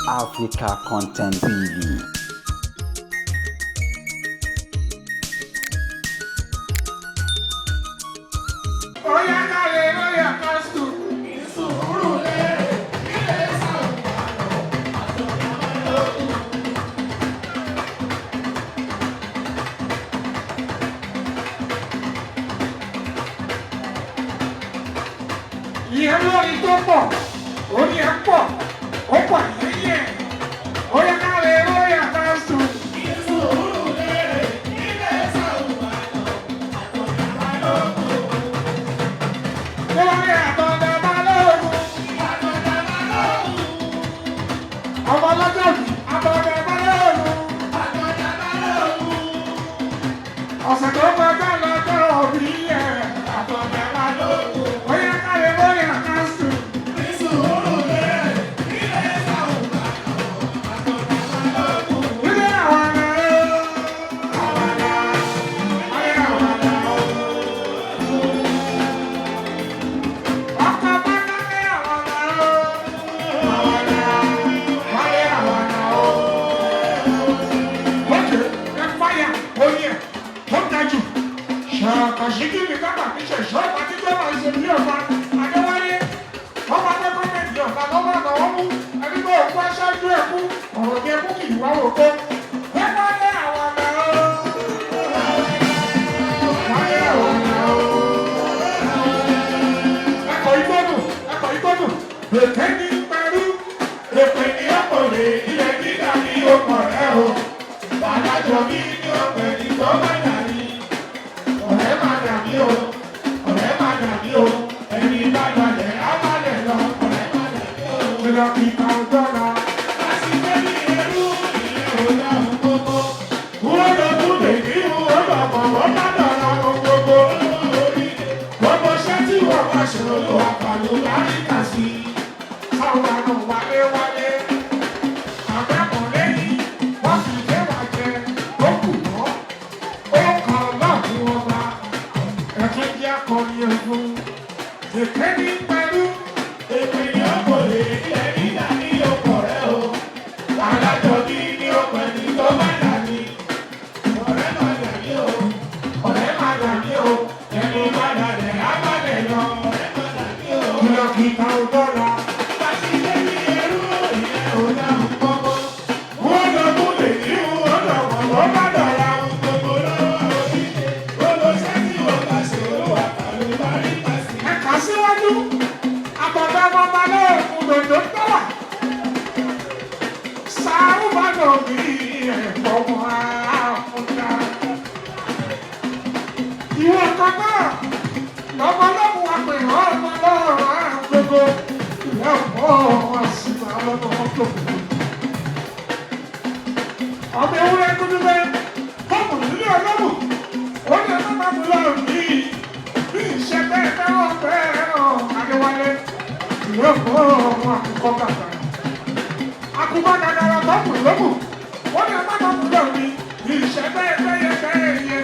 Africa Content TV. Oya káre lóyà kásù. Ìyẹn lórí tó pọ̀, orí ẹ̀ pọ̀, ó pọ̀ yẹ́yẹ́. Oya káre lóyà kásù. Lórí àtọ̀dá balógun. Ọmọ ọlọ́jọ́ bí àtọ̀dá balógun. Ọ̀sẹ̀ tó kọjá lọ́jọ́ òbí ẹ̀ àtọ̀dá balógun. Oya káre lóyà kásù. Ilé àwọn ará àwọn ará àwọn ará ọkọ̀ bá dákẹ́ àwọn ará àwọn ará wálé àwọn ará o. Ókè ẹ fáyà oyin ẹ̀ tó ga jù. Ṣàkàṣíkì mi kábà mi ṣe ṣọ́ ọba tí tó máa ṣe bí ọba Adéwálé. Ọba tó gọ́ọ̀mẹ̀ntì ọba lọ́wọ́ àtàwọn mú ẹni tó kú aṣáájú ẹ̀kú ọ̀rọ̀ bí ẹkú kì í wá wò kó. Ẹ wálé àwọn ará o. Wálé àwọn ará o. Ẹkọ̀ igbónù, ẹkọ̀ igbónù. Èké ní pẹ̀lú, èpè ní ọ̀pọ̀lẹ̀, ilẹ̀ gíga ní ọkọ̀ rẹ̀ o. Bàdájọ́ mi ní ọ̀pẹ̀ ní tó bá dà ní. Ọ̀rẹ́ má dà mí o, ọ̀rẹ́ má dà mí o. Ẹni bá dalẹ̀ á má lẹ̀ lọ, ọ̀rẹ́ má dà mí o. Ìlọ kíkà ọjọ́ra. Lásìkò ní ẹrú ìyẹn ò dáhùn gbogbo. Wọ́n lọ tún lè ní wọ́n lọ mọ̀ wọ́n bá dọ̀la gbogbo. Gbogbo iṣẹ́ tí wọ́n bá ṣe olúwa pàlú láríkà sí. Sáwọn àna wálé wálé. Àbẹ̀kọ̀ lẹ́yìn, wọ́n fi lé wa jẹ, ó kù mọ́. Ó kàn lọ́ọ̀kú ọba. Ẹ̀tún jẹ́ akọni ẹ̀fún. Èké ní pẹ̀lú. Èpè ní ọ̀pọ̀lẹ̀ ilẹ̀ nígbà ní ọkọ̀ rẹ̀ o. Alájọ bí ní ọkọ̀ ẹni tó bá dà ní. Ọ̀rẹ́ máa dà mí o, ọ̀rẹ́ máa dà mí o, ẹni bá dalẹ̀ á má lẹ̀ lọ. Ọ̀rẹ́ máa dà mí o. Kìlọ̀kìtà ò dọ́là. Bàṣíṣẹ́ ní ẹrú ìyẹn ò dáhùn gbogbo. Wọ́n lọ mú lè ní wọ́n lọ wọ̀ wọ́n bá dọ̀la gbogbo lọ́wọ́ oníṣe. Gbogbo iṣẹ́ tí wọ́n bá ṣe olúwa pàlú bá rí pàṣẹ. Ẹ kà síwájú, àbọ̀dá bàbá lóògùn dòdò tó wà. Sàrúbàdàn bí ẹ̀fọ́ mọ́ àfúnná. Ìwọ kan náà lọ́mọ lọ́mú apẹ̀rọ̀ ọmọ lọ́rọ̀ àrùn gbogbo ìyá ọ̀pọ̀ àṣìbà lọ́nà ọ̀tọ̀. Ọmọ ewúrẹ́ dúdú bẹ́ẹ̀ kọ́pù nílé ọlọ́mù ó ní ẹgbẹ́ máa mú lọ́rùn ní bí ìṣe bẹ́ẹ̀ fẹ́ràn bẹ́ẹ̀ ràn Adéwálé ìyá ọ̀pọ̀ ọmọ àkùkọ gàgàrà. Àkùkọ gàgàrà kọ́pù lọ́mù ó ní ẹgbẹ́ máa mú lọ́rùn ní bí ìṣe bẹ́ẹ̀ bẹ́ẹ̀ bẹ́ẹ̀ yẹ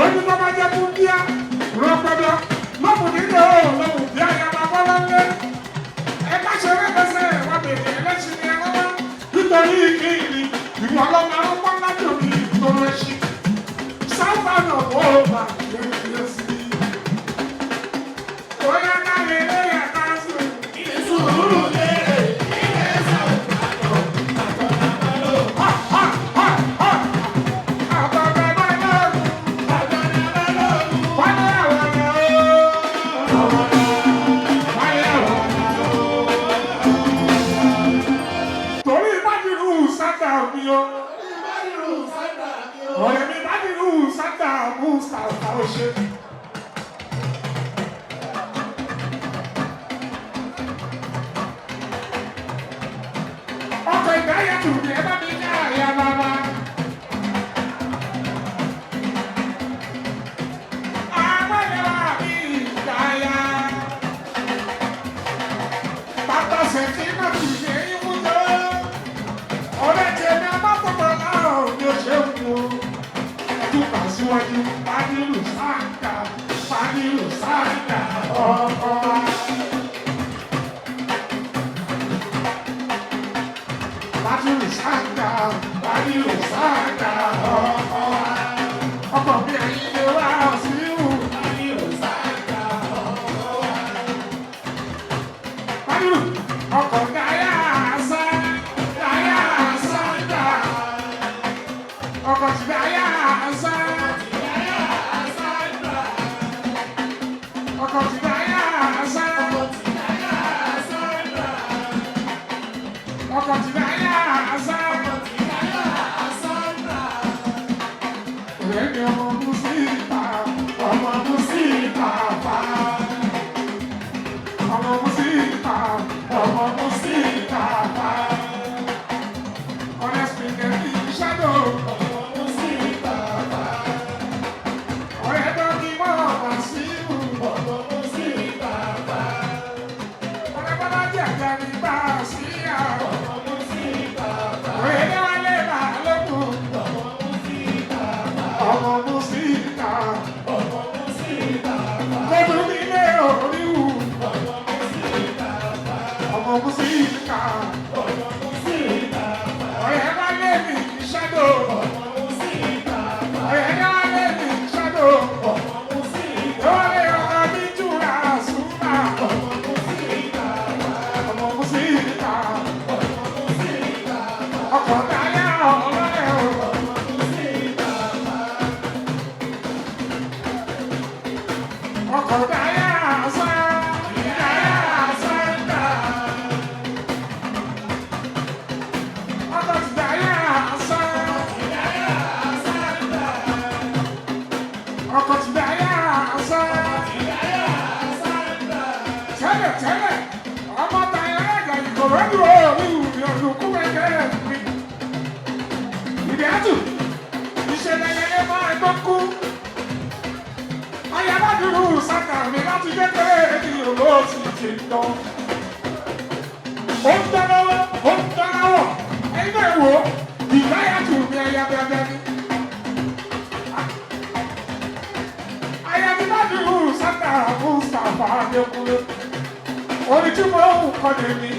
ojú tó bá jẹ́ fún bíá rọpẹdọ lọ́mù nílò lọ́mù bíá yàrá bọ́lá ńlẹ́ ẹ má ṣe rẹ́pẹsẹ̀ wà bèrè ẹlẹ́sìn ní ẹ̀rọ wá nítorí ìkéyìí ìlú ọlọ́mọ arúgbó ńlájò ní ìtòrò ẹṣin sábà náà wọ́n bá yẹ sí i. Bóyá káre lóyà ká sùn. Sùúrù lérè ilé sàrùbàdàn àtọ̀dá balógun. Ha ha ha ha! Àbàbà bá lọ́rùn. Àtọ̀dá balógun. Wálé àwọn ọ̀rọ̀ wálé àwọn ọ̀rọ̀. Torí bájìrú sátà mi o. Ìbádìrú sádà mi o. Ọ̀rẹ́ mi bájìrú sátà mú sàtà ó ṣe. Ọkọ̀ ìdáyàtù ni ẹ bá mi ká àyà bàbá. Agbẹ́lẹ́wà mi ìdáyà. Bàbá ṣèkí náà kì í ṣe é mú jọ. Ọ̀rẹ́ tèmi abáfọ̀mọ́ láàrọ̀ ni ó ṣe ń wo. Ẹdúkà síwájú, Fádìlù sáàkà, Fádìlù sáàkà ọkọ̀ wa. Bádìrú Sàǹdà, Bádìrú Sàǹdà ọkọ wa. Ọkọ mi Àyìndé wá síwù. Bádìrú Sàǹdà ọkọ wa. Bádìrú ọkọ̀ Dáyà sá, Dáyà Sàǹdà. Ọkọ̀ tí Dáyà sá, Dáyà Sàǹdà. ọkọ̀ tí Dáyà sá, Ọkọ̀ tí Dáyà Sàǹdà. ọkọ̀ tí Dáyà sá. Ọkọ̀ tí Dáyà Sàǹdà. Ọ̀rẹ́ mi ọmọ Mùsíkà, ọmọ Mùsíkà fà. Ọmọ Mùsíkà, ọmọ Mùsíkà fà. Ọ̀rẹ́ spìnkẹ́ bí ṣádò. Ọmọ Mùsíkà fà. Ọ̀rẹ́ dọ́kí mọ́ ọ̀pá síwù. Ọmọ Mùsíkà fà. Ọ̀rẹ́ bọ́lá jẹ̀jẹ̀ ní bá a sí à. Ọmọ Mùsíkà fà. Ọ̀rẹ́ déwálé bá a lókun. Ọmọ Mùsíkà fà. Ọmọ Mùsíkà. Ọmọ Mùsíkà fà. Kótó nílé oríwù. Ọmọ Mùsíkà fà. Ọmọ Mùsíkà. Ọmọ Mùsíkà fà. Ọ̀rẹ́ bá lé mi ṣádò. Ọmọ Mùsíkà fà. Ọ̀rẹ́ déwálé mi ṣádò. Ọmọ Mùsíkà Déwálé ọkọ mi túra súnmà. Ọmọ Mùsíkà fà. Ọmọ Mùsíkà. Ọmọ Mùsíkà fà. Ọkọ̀ dáyà ọlọ́rẹ̀ o. Ọmọ Mùsíkà fà. Ọkọ̀ dáyà sá. Dáyà sáńdà. Ọkọ̀ ti dáyà sá. Dáyà Sàǹdà. Ọkọ̀ ti dáyà sá. Dáyà Sàǹdà. Tẹ́lẹ̀ tẹ́lẹ̀, ọmọ tayọ ẹ̀gà ìkòròdú òru ìrọ̀lùkú ẹgbẹ́ mi. Ìdẹ́tù, ìṣẹ̀lẹ̀ yẹn máa tó kú. Ayábádúró sàkà mi láti kékeré ní olóòtú ti dán. Ó ń dánáwọ́, ó ń dánáwọ̀, ẹ̀yin náà wò ó, ìdáyàtù mi ẹ̀yà bẹ́ẹ̀ ni. Ayábádúró sàkà Mustapha Adékúnlé. Orin tí mo ń kọ́ ni mi,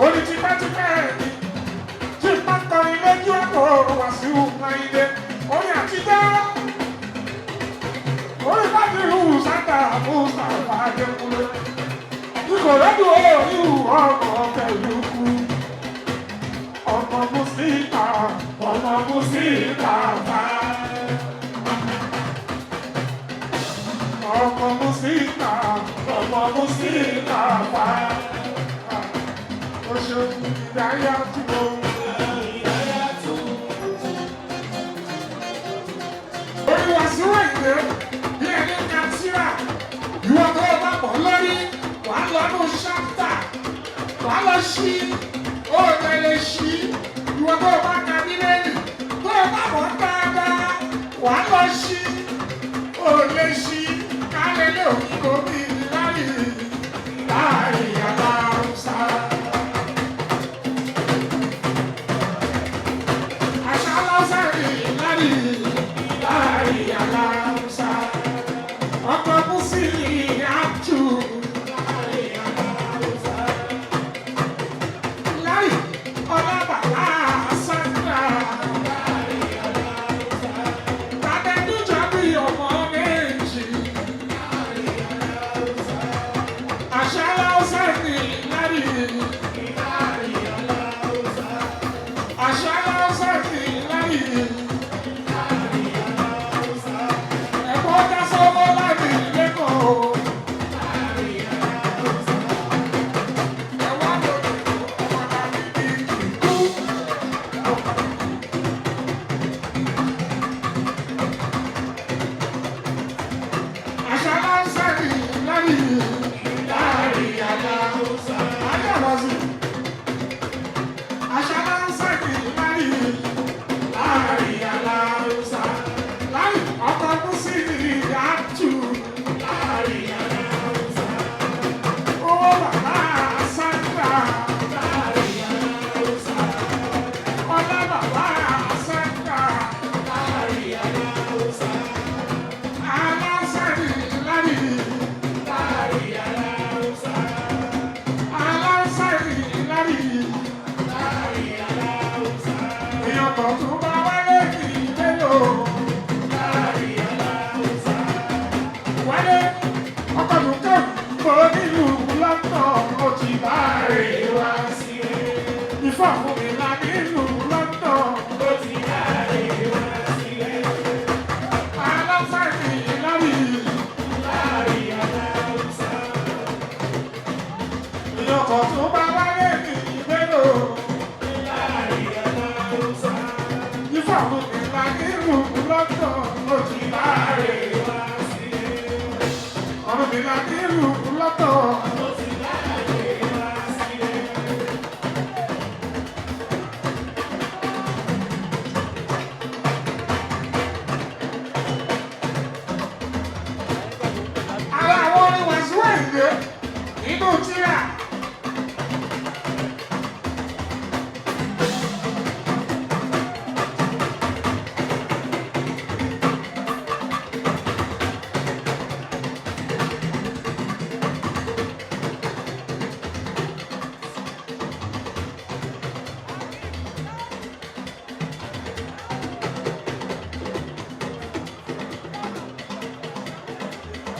orin tipẹ́tipẹ́ mi, tí bá kọrin lójú ọ̀pọ̀ Wàsíù Àyìndé, orin àtijọ́. Orin Bádìrú Sàǹdà Mustapha Adékúnlé. Ìkòròdú orí ọmọ pẹ̀lú kú. Ọmọ Mùsíkà, ọmọ Mùsíkà bá. Ọmọ Mùsíkà, ọmọ Mùsíkà bá. O ṣeun ìdáyà tí mo. Ìdáyà tù. Orí Wàsíù Àyìndé bí ẹni ka tírà. Ìwọ tó o bá mọ̀ lórí, wà á lọ nù ṣápítà, wà á lọ ṣí, ó tẹ̀lé ṣí. Ìwọ tó o bá ka bíbélì, tó o bá mọ̀ dáadáa, wà á lọ ṣí, ó lè ṣí. Kálẹ̀ lè òkú kò bí láyé, láyé aláùsá. Àṣà aláùsá rí láyé, láyé aláùsá. Ọkọ̀ Mùsùlùmí àtù. Láyé ọlọ́bàlá Sandra. Tàdédújọ́ bí ọmọ méjì. Àṣà aláùsá London, ó ti bá rè wá sí. Ifá fún mi là nílùú London, Ó ti bá rè wá sílé. aláṣà mi lárí. Láàrin aláùsá. Ìyọkọ̀ tó bá wáyé mi ìgbélò. Láàrin aláùsá. Ifá fún mi là nílùú London, ó ti bá rè Wá sílé. Ọ̀run mi là nílùú London.